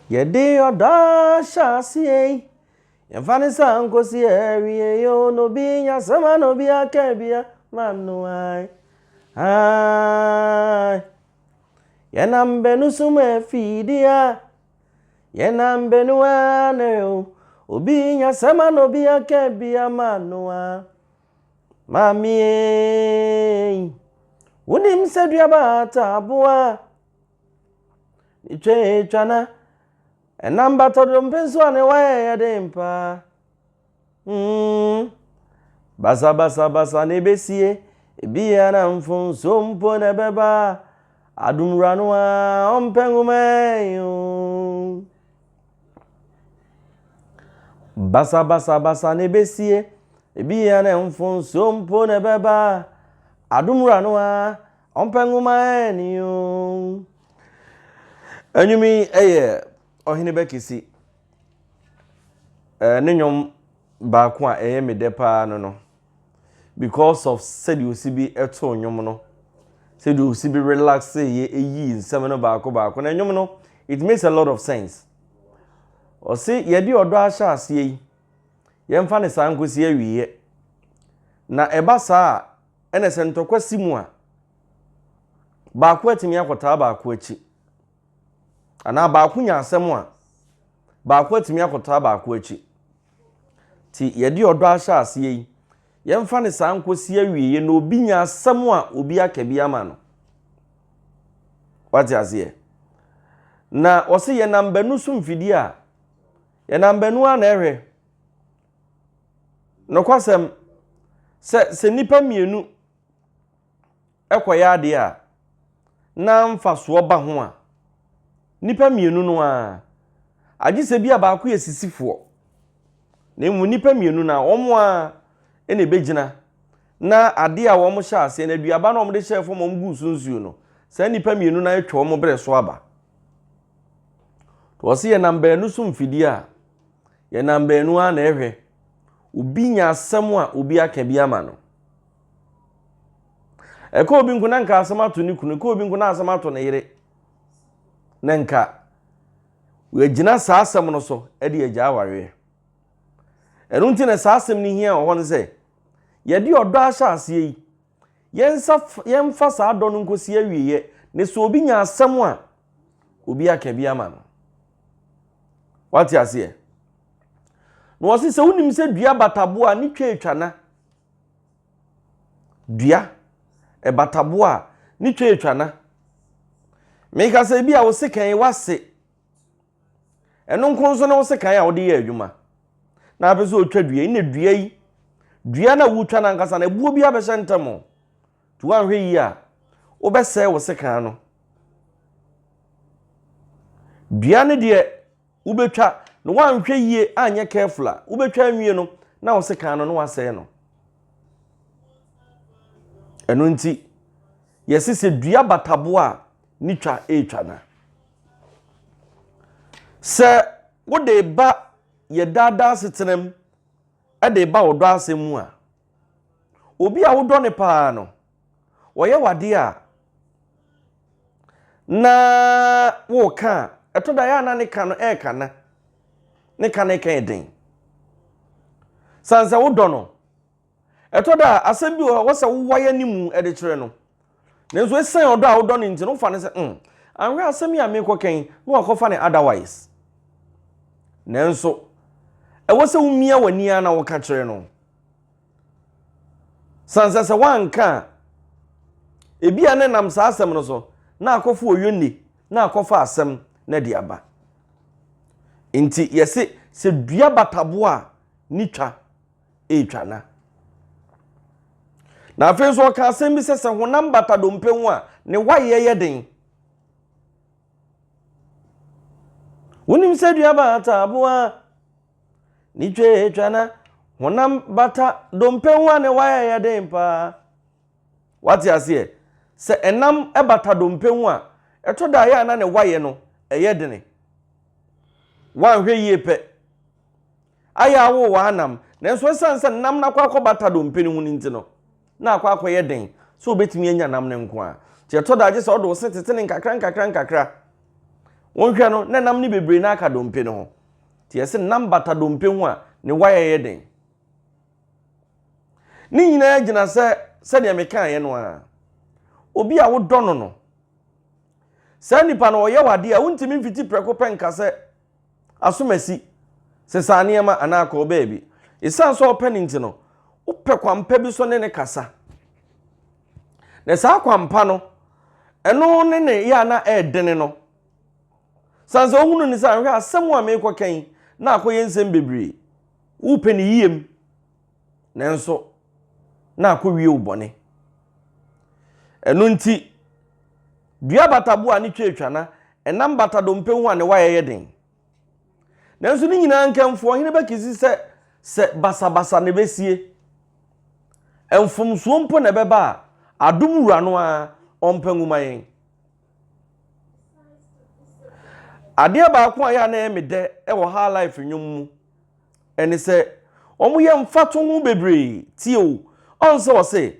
Yɛde ɔdɔ ahyɛ aseɛ yi, yɛmfa ne saa nkosi awie o, na obi nya asɛm a na obi aka bi ama no ae. Ae. Yɛnam bɛnu so mu afidie a, yɛnam bɛnu a na o, obi nya asɛm a na obi aka bi ama no a. Maame ei, wonim sɛ duaba ataaboa. Ne twatwa na ɛnam bata dompe nso a ne wayɛ yɛ den paa. Mm. Basa basa basa na ebesie, ebi yɛ na mfonso mpo na ɛbɛba. Adumwura no a ɔmpɛ nwoma yi o. Basa basa basa na ebesie, ebi yɛ na mfonso mpo na ɛbɛba. Adumwura no a Ɔmpɛ nwoma ɛni o. Ɛnwom yi yɛ Ɔhene Bɛkisi ne nnwom baako a ɛyɛ me dɛ paa no no because of sɛdeɛ ɔsi bi too nnwom no, sɛdeɛ ɔsi bi relaxe yɛ ɛyii nsɛm no baako baako na nnwom no it makes a lot of sense. Ɔse yɛde ɔdɔ ahyɛ aseɛ yi yɛmfa ne saa nkosi awieɛ na ɛba saa a Ɛna sɛ ntɔkwa si mu a, baako atumi akɔtaa baako akyi. Anaa baako nya asɛm a, baako atumi akɔtaa baako akyi. Nti yɛde ɔdɔ ahyɛ aseɛ yi, yɛmfa no saa nkɔsi awieɛ na obi nya asɛm a obi aka bi ama no. Wate aseɛ? Na ɔse yɛnam banu so mfidie a, yɛnam banu a na ɛhwɛ. Nokwasɛm, sɛ sɛ nnipa mmienu kɔyɛ adeɛ a na mfasoɔ ba ho a, nnipa mmienu no ara, agye sɛ bi a baako yɛ sisifoɔ. Na mmom nnipa mmienu no a, wɔn ara na ɛbɛgyina na adeɛ a wɔhyɛ aseɛ no, aduaba no a wɔde hyɛɛ fam a wɔguu so nsuo no, saa nnipa mmienu no atwa wɔn berɛ so aba. Wɔse yɛnam baanu so mfidie a, Yɛnam baanu ara na ɛhwɛ. Obi nya asɛm a obi aka bi ama no. Ɛkɔ obi nko na nka asɛm ato ne kunu, ɛkɔ obi nko na asɛm ato ne yere. Na nka wɔagyina saa asɛm no so de agya awareɛ. Ɛno nti na saa asɛm no hia wɔ hɔ no sɛ yɛde ɔdɔ ahyɛ aseɛ yi yɛnsa yɛmfa saa dɔ no nkɔsi awieɛ na sɛ obi nya asɛm a obi aka bi ama no. Wate aseɛ? Na wɔse sɛ wonim sɛ dua bataboa a ne twa atwa na dua ɛbataboa a ne twa atwa na meka sɛ bi a wo sekan wase ɛno nko nso ne wo sekan a wode yɛ adwuma na apɛ sɛ otwa dua yi na dua yi dua na wotwa no ankasa na ɛboɔ bi abɛhyɛ ntam o nti woanhwɛ yie a wobɛsɛe wo sekan no Dua no deɛ wobɛtwa na woanhwɛ yie anyɛ careful a wobɛtwa anwie no na wo sekan no na wasɛe no. Ɛno nti yɛse sɛ dua bataboa a ne twa ɛretwa na. Sɛ wode ba yɛ daadaa asetenam de ba ɔdɔ asɛm mu a, obi a wodɔ no paa no, wɔyɛ w'adeɛ a na woreka a, ɛtɔ da yɛ a na ne ka no ɛreka na ne ka no ɛka yɛ den. San sɛ wodɔ no, ɛtɔ da a asɛm bi wɔ hɔ sɛ wowae anim de kyerɛ no. Nanso ɛsiane ɔdɔ a wodɔ no nti no, wofa no sɛ mm, anhwɛ asɛm yi a merekɔka yi na wakɔfa no otherwise. Nanso, ɛwɔ sɛ womia w'ani ara na woka kyerɛ no. San sɛ sɛ woanka a, ebia ne nam saa asɛm no so na akɔfa oyonne na akɔfa asɛm na de aba. Nti yɛse sɛ dua bataboa a ne twa retwa na. Na afei nso ɔka asɛm bi sɛ sɛ honam bata dompe ho a ne wayɛ yɛ den. Wonim sɛ dua bata aboa Ne twatwa na honam bata dompe ho a ne wayɛ yɛ den paa. Wate aseɛ? Sɛ ɛnam bata dompe ho a, ɛtɔ da a yɛ a na ne wayɛ no ɛyɛ dene. Woanhwɛ yie pɛ, ayɛ a wowɔ anam, nanso ɛsiane sɛ nam no akɔ akɔbata dompe no ho no nti no, na akɔ akɔyɛ den sɛ wobɛtumi anya nam no nko ara. Nti ɛtɔ da a gye sɛ wode wo se tete no nkakra nkakra nkakra. Wonhwɛ no, na nam no bebree no aka dompe no ho. Nti yɛse nam bata dompe ho a, ne wayɛ yɛ den. Ne nyinaa gyina sɛ sɛdeɛ mekaeɛ no ara. Obi a wodɔ no no, saa nipa no ɔyɛ w'adeɛ a wontumi mfiti prɛko pɛ nka sɛ asomasi, sesa nneɛma anaa kɔɔ baabi. Ɛsiane sɛ ɔpɛ no nti no, wopɛ kwampa bi so ne ne kasa. Na saa kwampa no, ɛno ne ne yɛ a na ɛredene no. Sane sɛ wohunu ne sɛ ahwɛ asɛm a merekɔka yi na akɔyɛ nsɛm bebree. Wopɛ ne yie mu, nanso na akɔwie wo bɔne. Ɛno nti, dua bataboa a ne twatwa na ɛnam bata dompe ho a ne wayɛ yɛ den. Nanso ne nyinaa nkamfo ɔhene bɛkisi sɛ sɛ basabasa na ɛbɛsie. Mfomsoɔ mpo na ɛbɛba a, adom wura no ara ɔmpɛ nwoma yɛn. Adeɛ baako a ɛyɛ a na ɛyɛ me dɛ wɔ high life nnwom mu ɛne sɛ wɔyɛ mfatoho bebree. Tie o, ɔn sɛ ɔse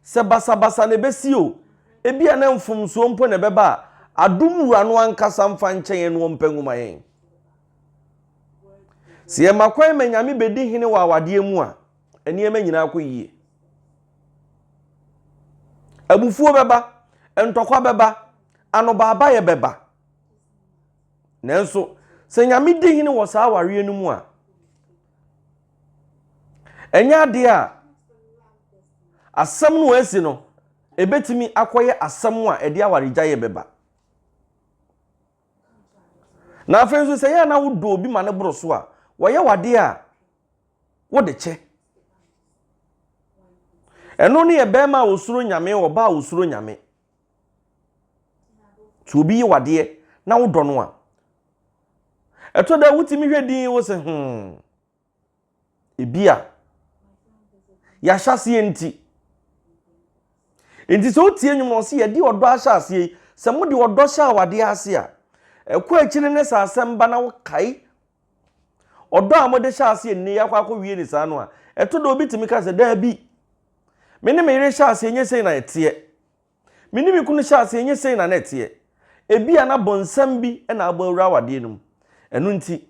sɛ basabasa na ɛbɛsi o, ebi a na mfomsoɔ mpo na ɛbɛba a, adom wura no ankasa mfa nkyɛ yɛn na ɔmpɛ nwoma yɛn. Sɛ yɛma kwan ma Nyame bɛdi hene wɔ awadeɛ mu a, nneɛma nyinaa kɔ yie. Abufuo bɛba, ntɔkwa bɛba, anobaabayɛ bɛba. Nanso, sɛ Nyame di hene wɔ saa awareɛ no mu a, ɛnyɛ adeɛ a asɛm no a asi no, ɛbɛtumi akɔyɛ asɛm a ɛde awaregyaeɛ bɛba. Na afei nso sɛ yɛ a na wodɔ obi ma ne boro so a, wɔyɛ w'adeɛ a, wode kyɛ. Ɛno ne yɛ bɛrima a osuro Nyame, ɔbaa a osuro Nyame. Sɛ obi yɛ wadeɛ na wodɔ no a, ɛtɔ da wotumi hwɛ din wo sɛ hmm, ebi a yɛahyɛ aseɛ nti. Nti sɛ wotie nnwom no ɔse yɛde ɔdɔ ahyɛ aseɛ yi, sɛ mode ɔdɔ hyɛ awadeɛ ase a, ɛkɔ akyiri ne sɛ asɛm ba na wokae Ɔdɔ a mode hyɛ aseɛ nnɛ yi akɔ akɔwie ne saa no a, ɛtɔ da obi tumi ka sɛ, daabi, me ne me yere hyɛ aseɛ nyɛ sei na ɛteɛ. Me ne me kunu hyɛ aseɛ nyɛ sei na na ɛteɛ. Ebia na bɔnsam bi na abɔ awura awadeɛ no mu. Ɛno nti,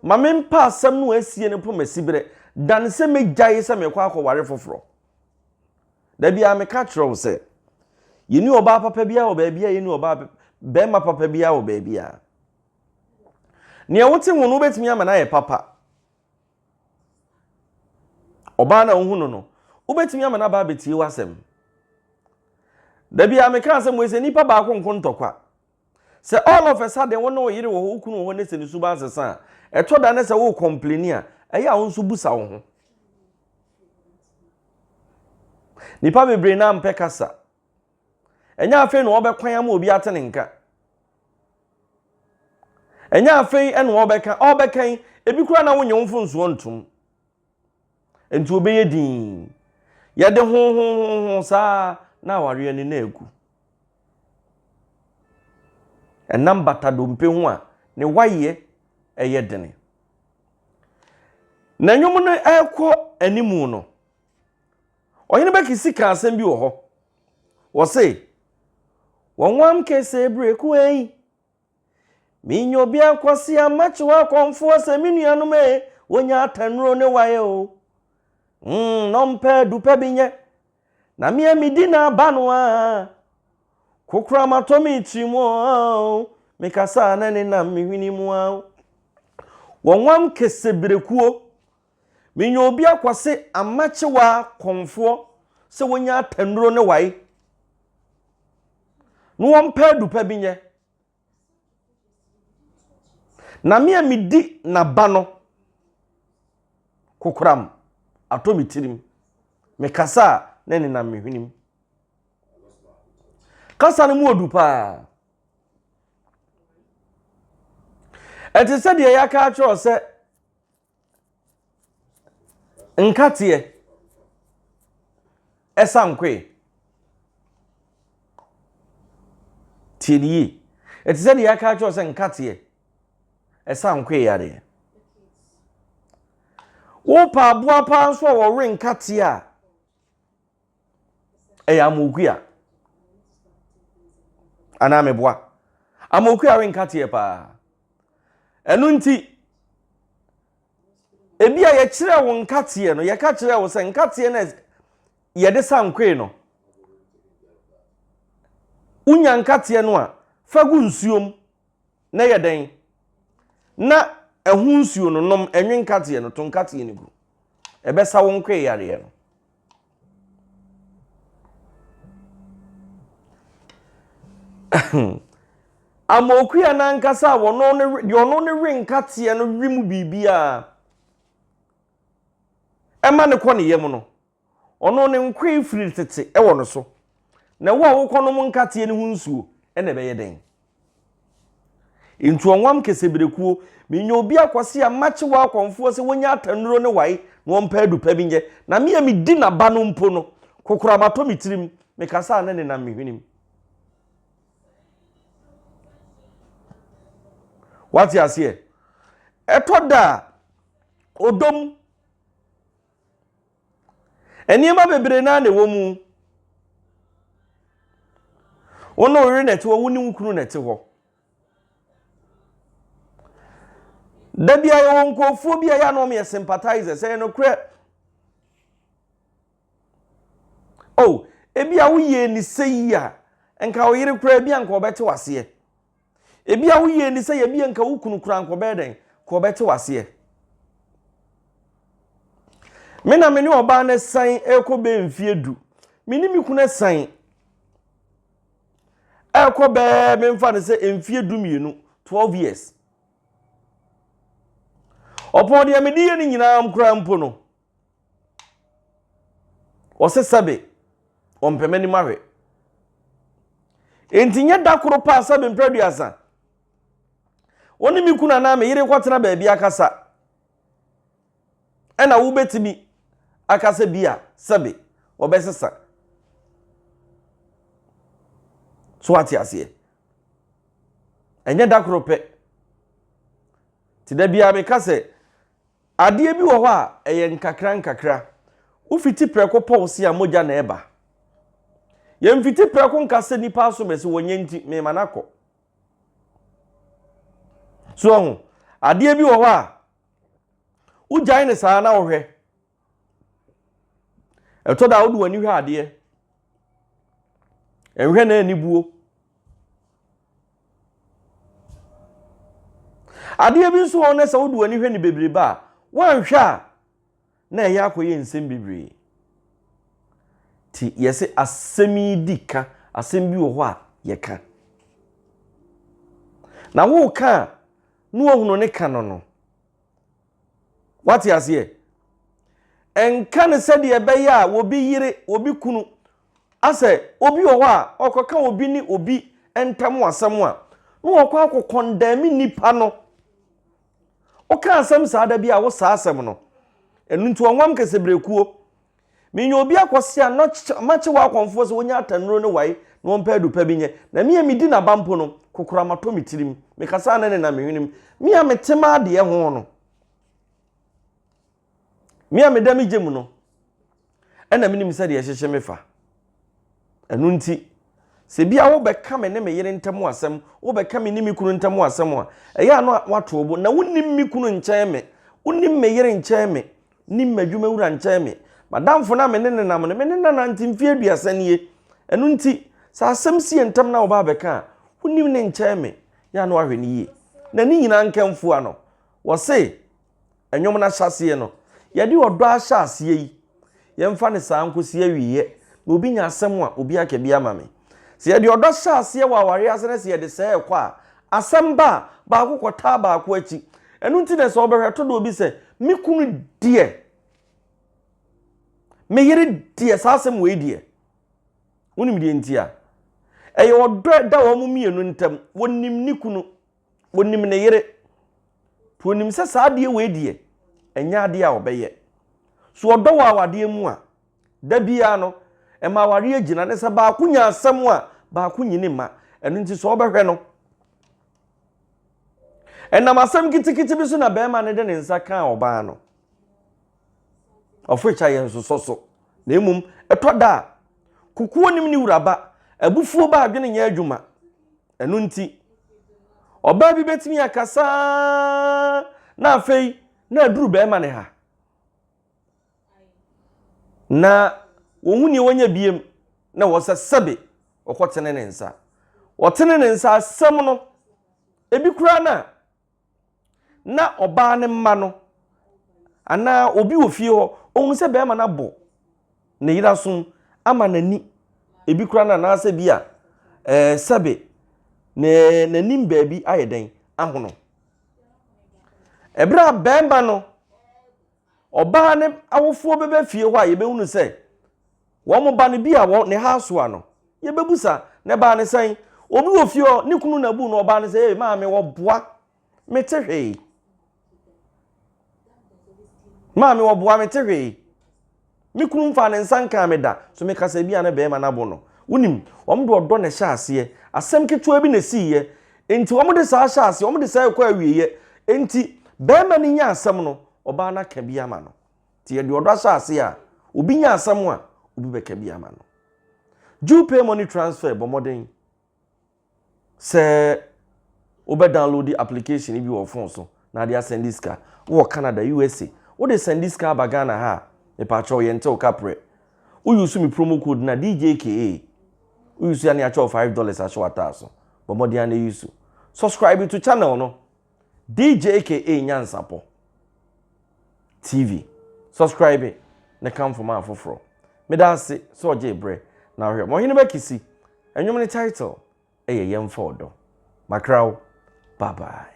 ma mempa asɛm no a asie no po m'asiberɛ dan sɛ mɛgyae sɛ mekɔ akɔware foforɔ. Da biara meka kyerɛ wo sɛ, yɛnni ɔbaa papa biara wɔ baabi a yɛnni ɔbaa bɛrima papa biara wɔ baabi a. Nea wote ho no wobɛtumi ama no ayɛ papa. Ɔbaa no a wohu no no, wobɛtumi ama no aba abɛtie w'asɛm. Da bi a meka asɛm wei sɛ nipa baako nko ntɔkwa. Sɛ all of a sudden wo ne wo yere wɔ hɔ, wo kunu wɔ hɔ ne sɛ ne suban sesa a, ɛtɔ da ne sɛ wo complaini a, ɛyɛ a wo nso busa wo ho. Nipa bebree na mpɛ kasa. Ɛnyɛ afei na wɔbɛkwan ama obi ate ne nka. Ɛnyɛ afei na wɔbɛka, ɔbɛka yi, ebi koraa na wonyɛ wo mfonsoɔ ntom. Nti obɛyɛ din. Yɛde ho ho ho ho saa na awareɛ no na agu. Ɛnam bata dompe ho a ne wayeɛ ɛyɛ dene. Na nnwom no ɛrekɔ animu no, Ɔhene Bakisi kaa asɛm bi wɔ hɔ. Wɔse, Wɔnwam kese breku ei. Minya obi akwasi amakyew akɔmfoɔ sɛ me nuanom ei, wonya atanuro ne wae o. Mm, na ɔmpɛ adupɛ bi nyɛ. Na me a medi n'aba no a, kokoram atɔ me tiri mu o, mekasa a na ne nam me hwene mu a. Wɔnwam kese berekuo. Menya obi akwase amakyewa kɔmfoɔ sɛ wɔnya atannuro ne wae na wɔmpɛ adupa bi nyɛ. Na me a medi n'aba no, kokoram atɔ me tirim. Mekasa a na ɛnenam me hwenem. Kasa no mu odu paa. Ɛte sɛ deɛ yɛaka akyerɛ wo sɛ Nkateɛ ɛsa nkoe. Tie no yie. Ɛte sɛ deɛ yɛaka akyerɛ wo sɛ nkateɛ ɛsa nkoe yareɛ. Wopɛ aboa paa nso a wɔwe nkateɛ a, ɛyɛ amookua anaa meboa. Amokuya we nkateɛ paa. Ɛno nti, ebi a yɛkyerɛ wo nkateɛ no, yɛka kyerɛ wo sɛ nkateɛ no yɛde sa nkoe no, wonya nkateɛ no a, fa gu nsuom na yɛ dɛn? Na ɛho nsuo no nom, ɛnwe nkateɛ no, to nkateɛ no gu. Ɛbɛsa wo nkoe yareɛ no. Amokuya no ankasa a wɔno ne deɛ ɔno ne we nkateɛ no we mu biribiara ɛma ne kɔ ne yam no, ɔno ne nkoe firi tete wɔ no so. Na wo a wokɔnom nkateɛ no ho nsuo ɛna ɛbɛyɛ dɛn? Ntuɔnwam keseberekuo, menya obi akwasi a makye wɔ akɔmfoɔ sɛ wɔnya atanuro ne wae na wɔmpɛ adu pa bi nyɛ, na me a medi n'aba no mpo no, kokoram atɔ me tirim, mekasa a na nenam me hwenem. Wate aseɛ? Ɛtɔ da a, ɔdɔ mu, Nneɛma bebree naa na ɛwɔ mu. Wo ne wo yere na ɛte hɔ, wo ne wo kunu na ɛte hɔ. Da bi a yɛwɔ nkurɔfoɔ bi a yɛ a na wɔyɛ sympathizers, ɛyɛ nokorɛ. Oh, ebi a woyɛ ne sɛ yi a, nka wo yere koraa ebi a nka ɔbɛte waseɛ. Ebia woyɛɛ ni sɛ yɛbia nka wo kunu koraa nka ɔbɛyɛ dɛn? Ka ɔbɛte w'aseɛ. Me na me ne ɔbaa no san ɛrekɔ bɛyɛ mfeɛ du. Me ne me kunu san ɛrekɔ bɛɛ memfa no sɛ mfeɛ 12, 12 years. Ɔpɔn deɛ mede yɛ no nyinaa koraa mpo no, Ɔse sɛbe ɔmpɛ m'anim ahwɛ. Enti nyɛ da koro paa sɛbe mprɛ aduasa. Wo ne me kunu anaa me yere kɔtena baabi akasa. Ɛna wobɛtumi akasa bi a sɛbe wɔbɛsesa. So ate aseɛ? Ɛnyɛ da koro pɛ. Nti da biara meka sɛ Adeɛ bi wɔ hɔ a, ɛyɛ nkakrankakra. Wofiti prɛko pɔw se a, mogya na ɛba. Yɛmfiti prɛko nka sɛ nipa asomasi wɔnyɛ nti, mema no akɔ. So ɔho, adeɛ bi wɔ hɔ a, wogyae no saa na wohwɛ. Ɛtɔ da a wode w'ani hwɛ adeɛ. Nhwɛ na anibuo. Adeɛ bi nso wɔ hɔ na sɛ wode w'ani hwɛ no bebrebe a, woanhwɛ a na ɛyɛ akɔyɛ nsɛm bebree. Nti yɛse asɛm yi di ka, asɛm bi wɔ hɔ a yɛka. Na woka a na wahunu ne ka no no. Wate aseɛ? Ɛnka no sɛdeɛ ɛbɛyɛ a obi yere, obi kunu, asɛ obi wɔ hɔ a ɔkɔka obi ne obi ntam asɛm a, na ɔkɔ akɔ kɔndɛme nipa no. Woka asɛm saa da bi a wo saa asɛm no. Ɛno nti ɔnwam kɛsɛbrɛkuo. Menya obi akɔse a na makye w'akɔmfoɔ sɛ wɔnya atanuro ne wae na wɔmpɛ adu pa bi nyɛ. Na me a medi n'aba mpo no, kokoram atɔ me tirim. Mekasa a na ɛnenam me hwenem. Me a mete m'adeɛ ho no, me a meda me gya mu no, ɛna menim sɛdeɛ ɛhyehye me fa. Ɛno nti, sɛ bia wobɛka me ne me yere ntam asɛm, wobɛka me ne me kunu ntam asɛm a, ɛyɛ a na wato wo bo. Na wonim me kunu nkyɛn me, wonim me yere nkyɛn me, nim m'adwumawura nkyɛn me. M'adamfo no a me ne no nam no, me ne no anante mfeɛ 30 nie. Ɛno nti, sɛ asɛm si yɛn ntam na woba abɛka a, wonim ne nkyɛn me. Yɛ a na wahwɛ no yie. Na ne nyinaa nkamfua no, wɔse, Nnwom no ahyɛaseɛ no, yɛde ɔdɔ ahyɛ aseɛ yi, yɛmfa no saa nkɔsi awieɛ, na obi nya asɛm a, obi aka bi ama me. Sɛ yɛde ɔdɔ hyɛ aseɛ wɔ awareɛ ase na sɛ yɛde sɛɛ kɔ a, asɛm ba a, baako kɔtaa baako akyi. Ɛno nti na sɛ wobɛhwɛ ɛtɔ da obi sɛ, me kunu deɛ, me yere deɛ, saa asɛm wei deɛ. Wonim deɛ nti a? Ɛyɛ ɔdɔ ɛda wɔn mmienu ntam. Wɔnim ne kunu, Ɔnim ne yere. Nti ɔnim sɛ saa adeɛ wei deɛ, ɛnyɛ adeɛ a ɔbɛyɛ. So ɔdɔ wɔ awadeɛ mu a, da biara no, ɛma awareɛ gyina. Ne sɛ baako nya asɛm a, baako nyini mma. Ɛno nti sɛ ɔbɛhwɛ no, ɛnam asɛm kitikiti bi so na bɛrima no de ne nsa kaa ɔbaa no. Ɔfo kyɛ yɛn nsosɔ so. Na mmom, ɛtɔ da a, kukuo nim ne wura ba, abufuo ba adwene nyɛ adwuma. Ɛno nti, Ɔbaa bi bɛtumi akasa na afei na aduru bɛrima ne ha. Na wɔhu nea wɔnyɛ biem na wɔ sɛ sɛbe ɔkɔtene ne nsa. Ɔtene ne nsa asɛm no, ebi koraa na na ɔbaa ne mma no anaa obi wɔ fie hɔ ɔhunu sɛ bɛrima no abɔ ne yere asom ama n'ani ebi koraa no anaasɛ bi a ɛɛ sɛbe ne n'anim baabi ayɛ dɛn ahono. Ɛberɛ a bɛrima no ɔbaa ne awofoɔ bɛbɛ fie hɔ a yɛbɛhunu sɛ wɔn ba no bi a wɔ ne ha asoa no yɛbɛbusa na ɛbaa ne sɛn. Obi wɔ fie hɔ ne kunu na bu no ɔbaa no sɛ ee maame wɔboa mete hwee maame wɔboa mete hwee me kunu mfa ne nsa nkaa me da so meka sɛ bi a ne bɛrima no abo no. Wonim wɔn de ɔdɔ na ɛhyɛ aseɛ, asɛm ketewa bi na ɛsiiɛ nti wɔn de saa hyɛ aseɛ, wɔn de saa ɛkɔ awieɛ nti bɛrima no nya asɛm no ɔbaa no aka bi ama no. Nti yɛde ɔdɔ ahyɛ aseɛ a obi nya asɛm a obi bɛka bi ama no. Jupay money transfer, bɔ mmɔden sɛ wobɛ download application bi wɔ phone so na ade asend sika. Wowɔ Canada, USA, wode send sika aba Ghana ha a, mepaakyɛw yɛn ntew kaprɛ. Woyi me promo code na DJKA woyi so ya ne akyɛw $5 ahyɛ w'ataa so. Bɔ mmɔden a na yi so subscribe to channel no, DJKA Nyansapɔ TV. Subscribe ne kamfo ma afoforɔ. Meda ase sɛ ɔgye berɛ na ɔhwɛ ma ɔhene bɛkisi. Ɛnwom ne title ɛyɛ Yɛmfa Ɔdɔ. Makraw, bye bye.